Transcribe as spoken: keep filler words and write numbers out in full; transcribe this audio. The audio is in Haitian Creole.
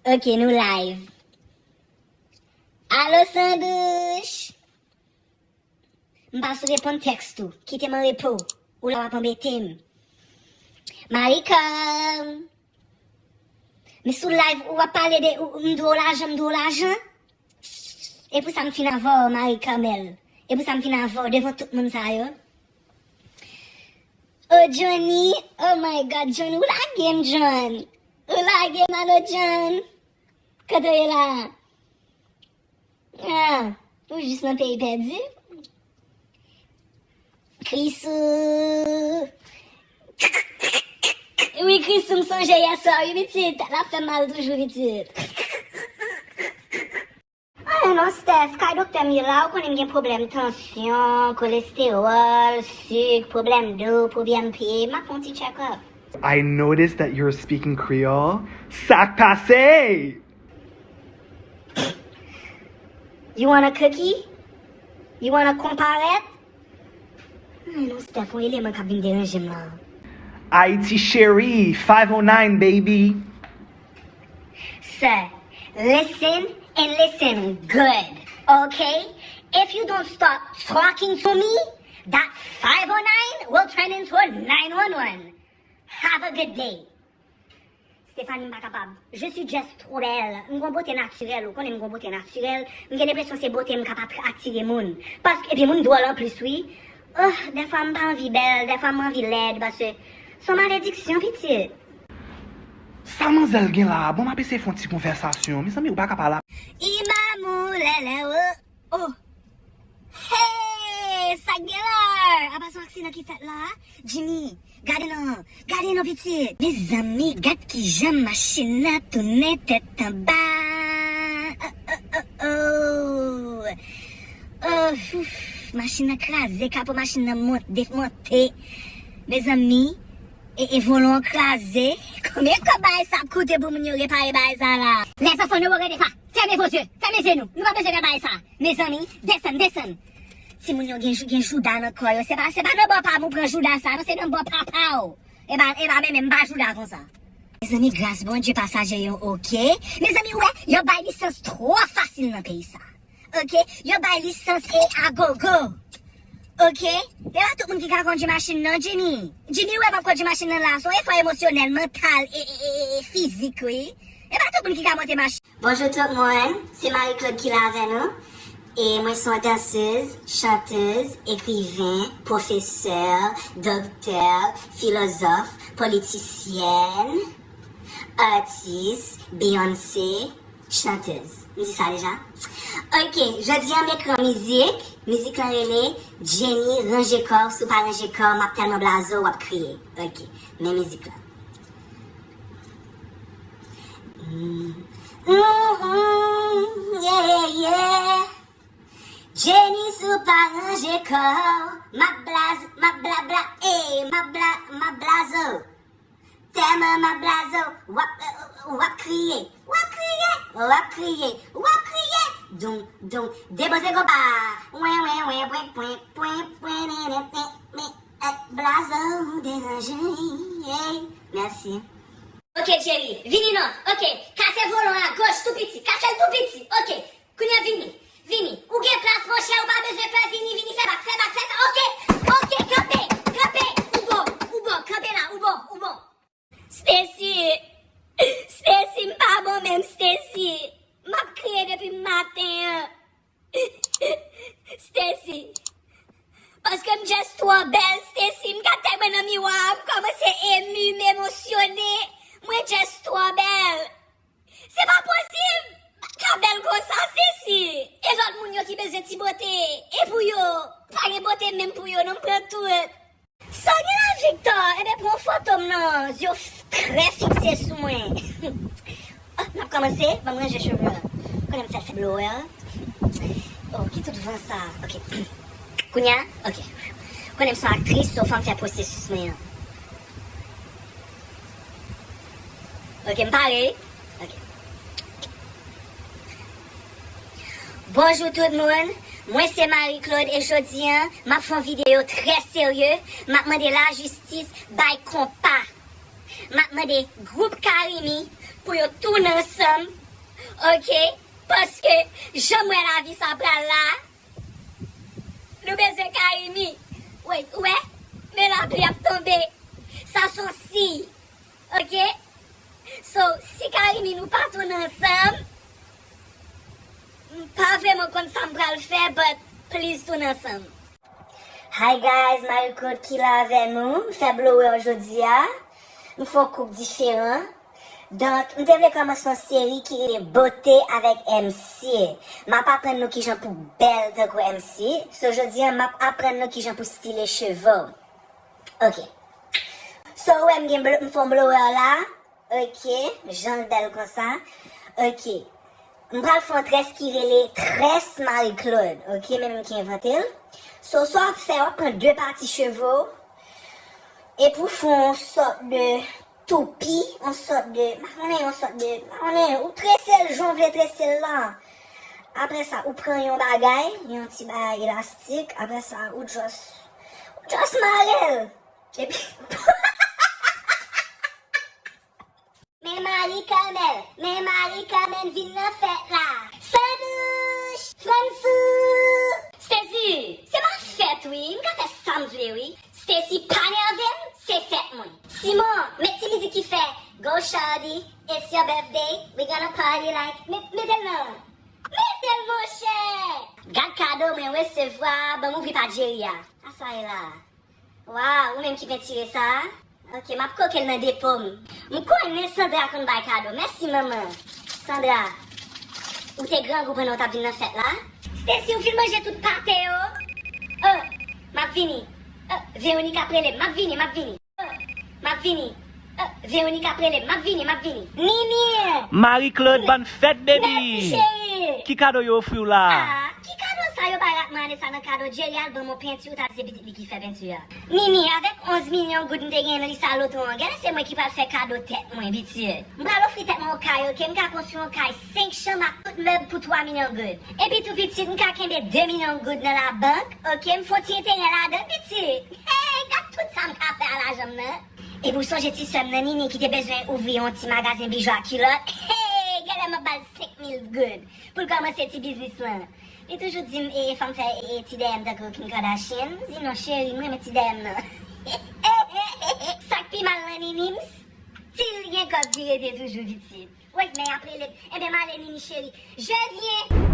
Ok, nou live. Alo, Sandwich! M pa sou reponn tèks ou. Kite m an repo. Ou la w ap anbete m. Marie Carm! M sou live, ou ap pale de, ou, m dwe w lajan, m dwe w lajan? E pou sa m fin avè w, Marie Carmel. E pou sa m fin avè w devan tout moun sa yo. Oh, Johnny, oh my God, Johnny, ou lage m, John. Ou lage m, alo, John. Kote w ye la? Ah, ou jis nan peyi pèdi? Krisou. Wi, Krisou, m sonje yèswa, wi, pitit. Tèt la fè m mal toujou, pitit. Anyen non, Steph, kay doktè m ye la, ou konnen m gen pwoblèm tansyon, kolestewòl, sik, pwoblèm do, pwoblèm pye, m ap fè yon ti check up. I noticed that you're speaking Creole. Sa k pase? You want a cookie? You want a konparèt? Ay non, Steph, yon eleman k ap vin deranje m la. Haiti Chérie, five oh nine, baby. Sir, listen and listen good, okay? If you don't stop talking to me, that five oh nine will turn into a nine one one. Have a good day. Stephanie, m pa kapab. Je suis just trop belle. M gon bote natirèl, ou konnen m gon bote natirèl. M gen lenpresyon se bote m k ap at- atire moun. Paske, epi moun dwòl anplis, wi. Oh, dèfwa m pa anvi bèl, dèfwa m anvi lèd, paske se yon malediksyon, pitit. Sa manzèl gen la a? Bon, m ap eseye fè yon ti konvèsasyon. Mezanmi, ou pa ka pale. Imamou lèlè o. Oh! Hey! Sa k gen la? Apa se yon aksidan ki fèt la? Jimmy, gade non, gade non pitit. Mezanmi, gad kijan machin nan tounen tèt anba. Oh, oh, oh, oh. Oh, ouf. Machin nan kraze, kapo machin nan mont, demonte. Mezanmi, e, e volan an kraze. Konbyen kòb bagay sa ap koute pou moun yo repare bagay sa la? Lèzanfan, nou rete pa. Fèmen vo zye, fèmen zye nou. Nou pa bezwen nan bagay sa. Mezanmi, desann, desann. Timoun yo gen, jou- gen jouda nan kò yo. Se pa, se pa nan bò pa m ou pran jouda sa, non, se nan bò papa w. E pa, e pa menm, menm pa jouda konsa. Mezanmi, gras Bondye pasaje yo, oke. Mezanmi, ou wè, yo bay lisans twò fasil nan peyi sa. Oke, yo bay lisans e agogo. Oke, e pa tout moun ki ka kondwi machin non, Jimmy. Jimmy, ou wè m ap kondwi machin nan la, se yon efò emosyonèl, mantal e, e, e, e, e fizik, wi. E pa tout moun ki ka monte machin. Bonjou tout moun, se Marie Claude ki la avè nou. E mwen se yon dansez, chantez, ekriven, pwofesè, doktè, filozòf, politisyèn, atis, Beyoncé, chantez. M di sa deja. Ok, jodi a m ekri yon mizik. Mizik lan rele Jenny, ranje kò w, si w pa ranje kò w, m ap tèlman blaze w, w ap kriye. Ok, men mizik lan. Mm, mm, mm, yeah, yeah. Jenny, si w pa ranje kò w, m ap blaze, m ap bla bla, ey, m ap bla, m ap blaze w. Tèlman m ap blaze w, w ap, w ap kriye. W ap kriye, w ap kriye, w ap kriye. Doum, doum, depoze konpa. Wen, wen, wen, pwen, pwen, pwen, pwen, nen, nen, nen, nen, eh, blaze w deranje m, ey. Mèsi. Ok, Jerry, vini non. Ok, kase volan an agoch tou piti. Kase l tou piti. Ok, kounye a vini. Vini. Ou gen plas, monchè, ou pa bezwen pè, vini, vini, fè bak, fè bak, fè bak. Ok, ok, kanpe, kanpe. Ou bon, ou bon, kanpe la, ou bon, ou bon. Stacy, Stacy, m pa bon menm, Stacy. M ap kriye depi maten an. Stacy. Paske m just twò bèl, Stacy. M gade tèt mwen nan miwa a, m kòmanse emi, m emosyone. Mwen just twò bèl. Se pa posib! M pa ka bèl konsa, Stacy. E lòt moun yo ki bezwen ti bote. E pou yo, pa gen bote menm pou yo, non, m pran tout. Sa w gen la, Victor? Ebyen, pran foto m nan. Zye w f- trè fikse sou mwen. Oh, n ap kòmanse. Ban m ranje cheve. Konnen m fèt fè blower. Oh, ki tout van sa? Ok. Kounye a? Ok. Konnen m se yon aktris, so fò m fè pwosesis mwen an. Ok, m pare. Ok. Bonjou tout moun, mwen se Marie Claude e jodi a, m ap fè yon videyo trè serye, m ap mande lajistis bay konpa. M ap mande gwoup Carimi pou yo tounen ansanm, oke? Paske jan m wè lavi sa pral la, nou bezwen Karimi. Wait, ou wè? Men lapli ap tonbe. Sa se yon siy, oke? So, si Karimi nou pa tounen ansanm, m pa vrèman konn sa m pral fè, but please tounen ansanm. Hi guys, Marie Claude ki la avè nou. M fè blow wè w jodi a. M fè yon koup diferan. Donk, m te vle kòmanse yon seri ki rele Bote avèk M C. M ap aprann nou kijan pou bèl tankou M C. So, jodi a, m ap aprann nou kijan pou style cheve w. Ok. So, ou wè m gen bl-, m fè yon blower la. Ok, jan l bèl konsa. Ok. M pral fè yon très ki rele très Marie Claude. Ok, men m ki envante l. So, sa w ap fè, w ap pran de pati cheve w. Epi w fè yon sòt de toupi, yon sòt de, m pa konnen, yon sòt de, m pa konnen, ou trese l jan w vle trese l la. Apre sa, ou pran yon bagay, yon ti bagay elastik. Apre sa, ou just, ou just mare l. Epi, men Marie Carmel, men Marie Carmel vin nan fèt la. Sandwich! Fransou! Stacy, se pa fèt wi, m ka fè sa m vle wi. Stacy pa nève m, se fèt mwen. Simon, met ti mizik ki fè Go Shawty, it's your birthday, we gonna party like, met, mete l nan. Mete l monchè! Gad kado mwen resevwa, ban m ouvri pa Jerry a. Sa sa ye la? Waw, ou menm ki pentire sa a? Ok, m ap koke l nan depo m. M konnen Sandra konn bay kado. Mèsi, manman. Sandra, ou te grangou pandan w t ap vin nan fèt la? Stacy, ou fin manje tout pate yo? Oh, m ap vini. Oh, Veronica ap rele m. M ap vini, m ap vini. Oh, m ap vini. Oh, Veronica ap rele m. M ap vini, m ap vini. Nini! Marie Claude, bòn fèt, baby! Mèsi, cheri! Ki kado yo ofri w la? Ah, ki kado sa yo bay rat mande sa nan kado? Jerry al ban m yon penti, ou ta di se pitit li ki fè penti a. Nini, avèk onz milyon goud m te genyen nan lista loto an, genlè se mwen ki pral fè kado tèt mwen, pitit. M pral ofri tèt mwen yon kay, oke? M ka konstwi yon kay senk chanm ak tout mèb pou twa milyon goud. Epi tou, pitit, m ka kenbe de milyon goud nan labank, oke? M fè yon ti enterè ladan l, pitit. Hey, gad tout sa m ka fè a lajan m nan. Epi w sonje ti sè m nan, Nini, ki te bezwen ouvri yon ti magazen bijou ak kilòt? Hey, genlè m ap ba l senk mil goud pou l kòmanse ti biznis lan. Li toujou di m, e, e, fò m fè, e, e, ti dèyè m tankou Kim Kardashian. M di, non, cheri, m renmen ti dèyè m nan. Sa k pi mal nan Nini, m still gen kòb ki rete toujou, pitit. Wait, men y ap rele m. Enben, m ale, Nini cheri. Je viens!